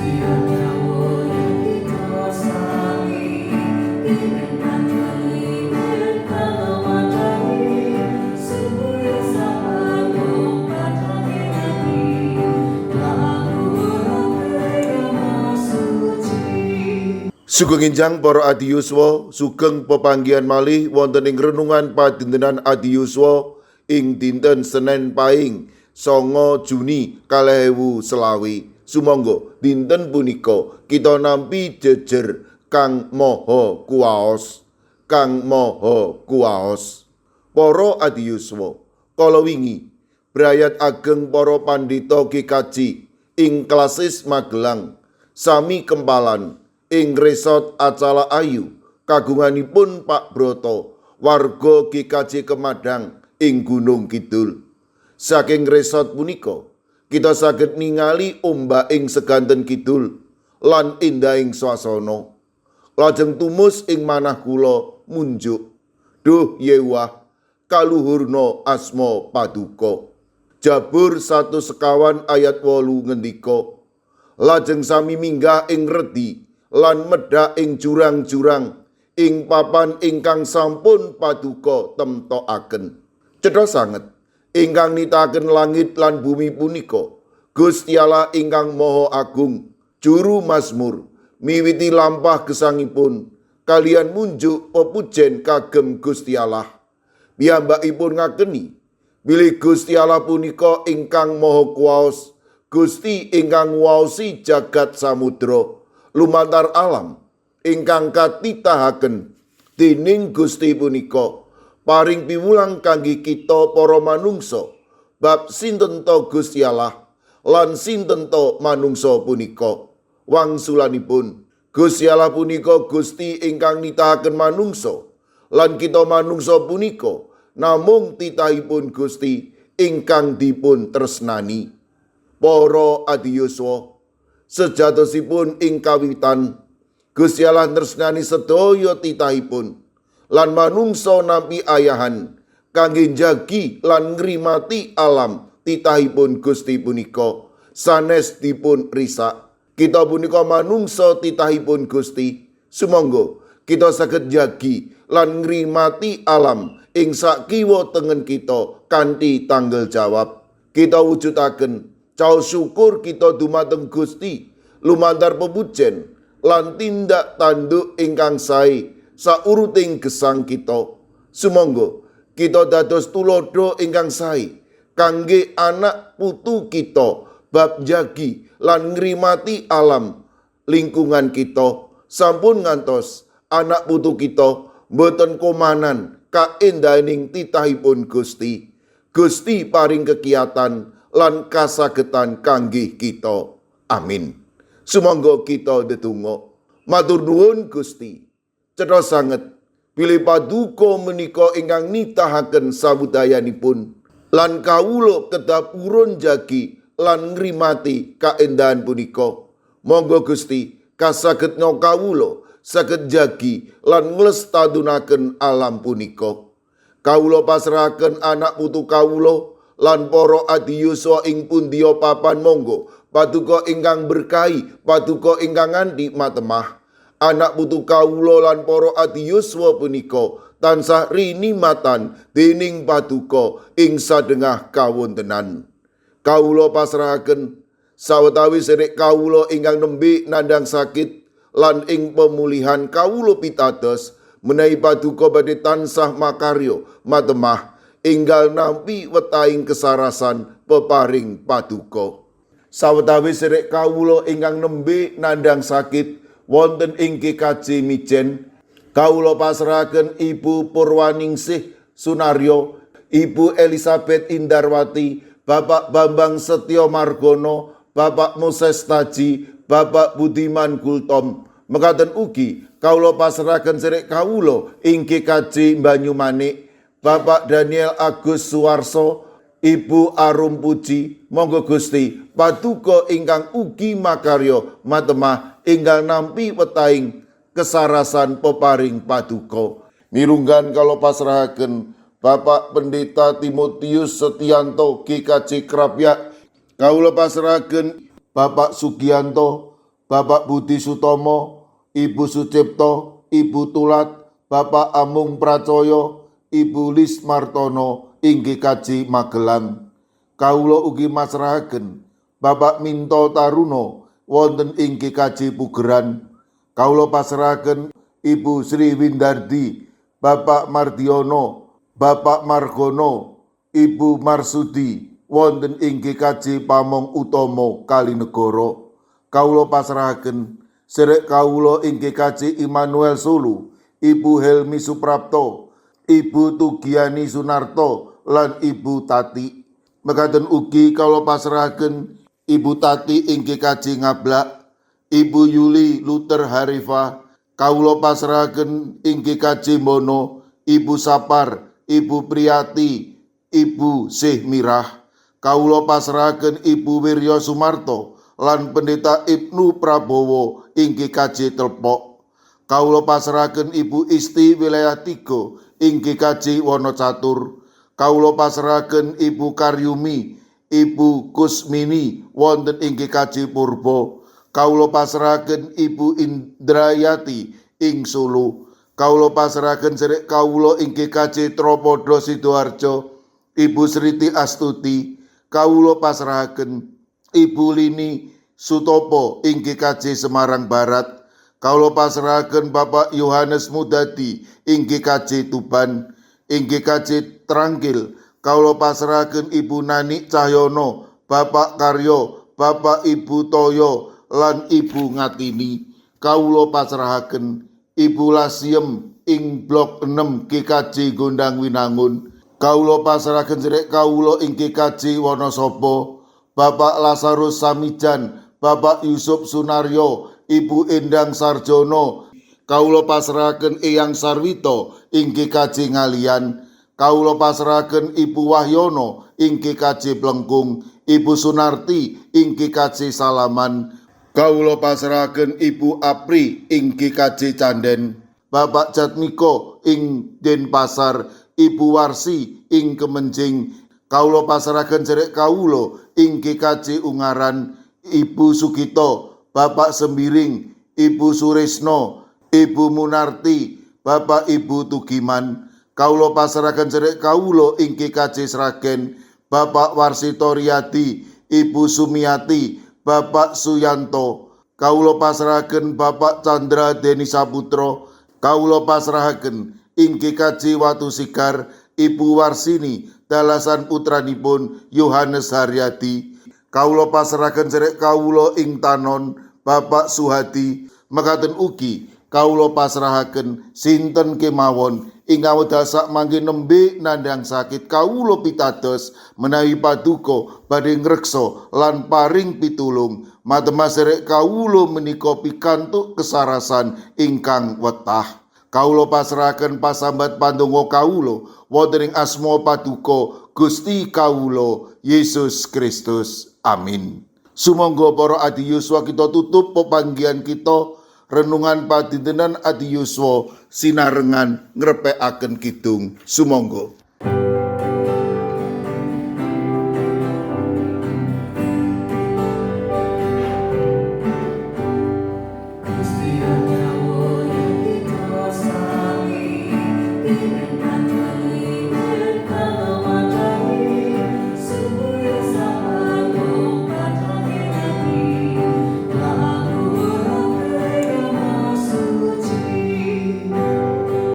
Kawula kita sami pimen mantul supaya sampun ati suci. Sugeng enjang para adiyuswa, sugeng pepanggihan malih wonten ing renungan padintenan adiyuswa ing dinten Senen Paing 9 Juni 2025. Sumangga dinten punika kita nampi jejer Kang Maha Kuwaos, Kang Maha Kuwaos. Para adiyuswa, kala wingi brayat ageng para pandhita GKJ ing Klasis Magelang sami kempalan ing Resort Acala Ayu kagunganipun Pak Broto, warga GKJ Kemadang ing Gunung Kidul. Saking resort punika kita saged ningali ombak ing seganten kidul lan indahing swasana. Lajeng tumus ing manah kula munjuk, "Duh Yewah, kaluhurna asma paduka." Jabur 125 ayat 8 ngendika, "Lajeng sami minggah ing redi lan medhak ing jurang-jurang ing papan ingkang sampun paduka temtokaken." Cetha sanget ingkang nitahaken langit lan bumi punika Gusti Allah ingkang Maha Agung. Juru Mazmur miwiti lampah gesangipun kaliyan munjuk pepujen kagem Gusti Allah. Piyambakipun ngakeni bilih Gusti Allah punika ingkang Maha Kuwaos, Gusti ingkang nguwaosi jagat samudra lumantar alam ingkang katitahaken dening Gusti punika paring piwulang kangge kita para manungsa bab sinten to Gusti Allah lan sinten to manungsa punika. Wangsulanipun, Gusti Allah punika Gusti ingkang nitahaken manungsa lan kita manungsa punika namung titahipun Gusti ingkang dipun tresnani. Para adiyuswa, sejatosipun ing kawitan Gusti Allah tresnani sedaya titahipun lan manungsa nampi ayahan kangge njagi lan ngrimati alam titahipun Gusti punika sanes dipun risak. Kita punika manungsa titahipun Gusti. Sumangga kita saged njagi lan ngrimati alam ing sakiwa tengen kita kanthi tanggel jawab. Kita wujudaken caos syukur kita dumateng Gusti lumantar pepujen lan tindak tanduk ingkang sae sauruting gesang kita. Sumangga kita dados tuladha ingkang sae kangge anak putu kita bab njagi lan ngrimati alam lingkungan kita. Sampun ngantos anak putu kita mboten komanan kaendahaning titahipun Gusti. Gusti paring kekiatan lan kasagetan kangge kita. Amin. Sumangga kita ndedonga. Matur nuwun, Gusti. Cetha sanget bilih paduka menika ingkang nitahaken sabudayanipun lan kawula kedah purun jagi lan ngrimati kaendahan punika. Monggo, Gusti, kasagetna kawula saged jagi lan nglestadunaken alam punika. Kawula pasrahaken anak putu kawula lan para adiyuswa ing pundiya papan. Monggo paduka ingkang berkahi, paduka ingkang nganti matemah. Anak putu kawula lan para adiyuswa punika tansah rinimatan dening paduka ing sadengah kawontenan. Kawula pasrahaken sawetawis sedherek kawula ingkang nembe nandhang sakit lan ing pemulihan. Kawula pitados menawi paduka badhe tansah makarya matemah enggal nampi wetahing kesarasan peparing paduka. Sawetawis sedherek kawula ingkang nembe nandhang sakit wonten ing GKJ Mijen, kawula pasrahaken Ibu Purwaningsih Sunaryo, Ibu Elizabeth Indarwati, Bapak Bambang Setyo Margono, Bapak Moses Taji, Bapak Budiman Gultom. Mekaten ugi kawula pasrahaken sedherek kawula ing GKJ Banyumanik, Bapak Daniel Agus Suwarso, Ibu Arum Puji. Monggo, Gusti, paduka ingkang ugi makarya matemah enggal nampi wetahing kesarasan peparing paduka. Mirunggan kawula pasrahaken Bapak Pendeta Timotius Setianto, GKJ Krapyak. Kawula pasrahaken Bapak Sugianto, Bapak Budi Sutomo, Ibu Sucipto, Ibu Tulat, Bapak Amung Pracoyo, Ibu Lis Martono ing GKJ Magelang. Kawula ugi masrahaken Bapak Minto Taruno wonten ing GKJ Pugeran. Kawula pasrahaken Ibu Sri Windardi, Bapak Mardiono, Bapak Margono, Ibu Marsudi wonten ing GKJ Pamong Utomo Kalinegoro. Kawula pasrahaken serek kawula ing GKJ Immanuel Solo, Ibu Helmi Suprapto, Ibu Tugiani Sunarto lan Ibu Tati. Mekaten ugi kawula pasrahaken Ibu Tati ing GKJ Ngablak, Ibu Yuli Luther Harifa, kawula pasrahaken ing GKJ Mono, Ibu Sapar, Ibu Priyati, Ibu Sih Mirah. Kawula pasrahaken Ibu Wirya Sumarto lan Pendeta Ibnu Prabowo ing GKJ Telpok. Kawula pasrahaken Ibu Isti wilayah 3 ing GKJ Wonocatur. Kawula pasrahaken Ibu Karyumi, Ibu Kusmini wonten ing GKJ Purbo. Kawula pasrahaken Ibu Indrayati ing Solo. Kawula pasrahaken serek kawula ing GKJ Tropodo Sidoarjo, Ibu Sriti Astuti. Kawula pasrahaken Ibu Lini Sutopo ing GKJ Semarang Barat. Kawula pasrahaken Bapak Yohanes Mudadi ing GKJ Tuban. Ing GKJ Trangkil kawula pasrahaken Ibu Nani Cahyono, Bapak Karyo, Bapak Ibu Toyo lan Ibu Ngatini. Kawula pasrahaken Ibu Lasiem ing Blok 6 GKJ Gondang Winangun. Kawula pasrahaken serek kawula ing GKJ Wonosobo, Bapak Lazarus Samijan, Bapak Yusuf Sunaryo, Ibu Endang Sarjono. Kawula pasrahaken Eyang Sarwito ing GKJ Ngalian. Kawula pasrahaken Ibu Wahyono ing GKJ Plengkung, Ibu Sunarti ing GKJ Salaman. Kawula pasrahaken Ibu Apri ing GKJ Canden, Bapak Jatmiko ing Denpasar, Ibu Warsi ing Kemenjing. Kawula pasrahaken cerek kawula ing GKJ Ungaran, Ibu Sugito, Bapak Sembiring, Ibu Suresno, Ibu Munarti, Bapak Ibu Tugiman. Kawula pasrahaken cerek kawula ing GKJ Sragen, Bapak Warsito Riyadi, Ibu Sumiati, Bapak Suyanto. Kawula pasrahaken Bapak Chandra Deni Saputra. Kawula pasrahaken ing GKJ Watu Sigar, Ibu Warsini dalasan putranipun Yohanes Haryadi. Kawula pasrahaken cerek kawula ing Tanon, Bapak Suhadi. Mekaten ugi kawula pasrahaken sinten kemawon ing wekdal sakmangke nembe nandhang sakit. Kawula pitados menawi paduka badhe ngreksa lan paring pitulung. Matemah serek kawula menika pikantuk kesarasan ingkang wetah. Kawula pasrahaken pasambat pandonga kawula wonten ing asma paduka Gusti kawula Yesus Kristus. Amin. Sumangga para adi yuswa, kita tutup pepanggihan kita renungan padintenan adi yuswa sinarengan ngrepekaken kidung. Sumangga.